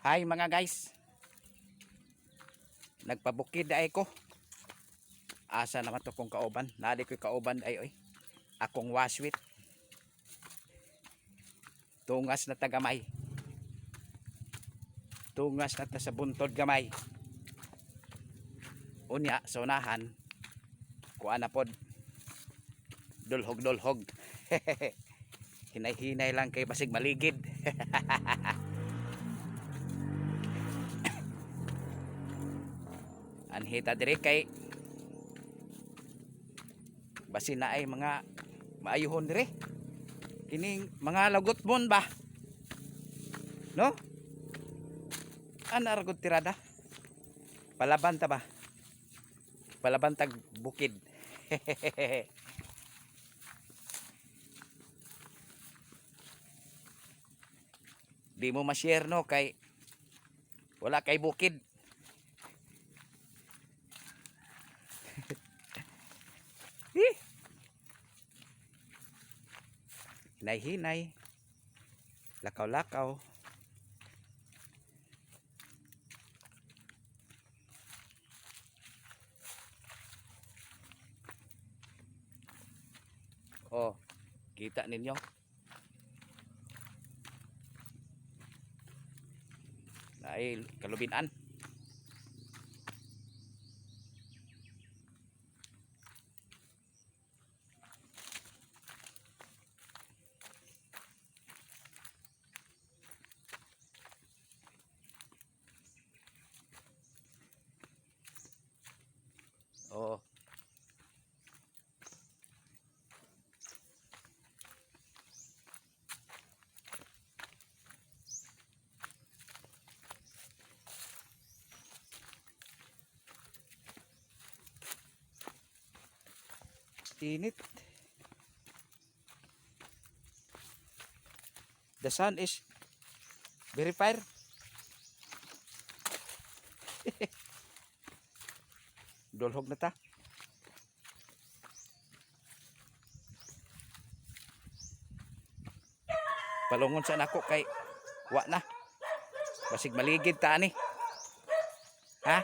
Hi, mga guys. Nagpabukid ay ko. Asa naman to kong kauban? Nadi ko'y kauban ay oy. Akong waswit. Tungas na tagamay. Tungas na ta sa buntod gamay. Unya, sa unahan, kuha na pod. Dulhog-dulhog. Hinay-hinay lang kay basig maligid. Anhita dire kay basin na ay mga maayuhon dire. Kining mga lagot mon ba? No? Ana ra gud tirada. Palaban ta ba? Palaban tag bukid. Di mo ma-share, no, kay wala kay bukid. Eh. Hinay-hinay. Lakaw-lakaw. Oh, kita ninyo. Ay, kalubinan. Oh. Init. The sun is very fire. Dolhog na ta. Palungon sa nako kay wa na. Basig maligid ta ani. Ha?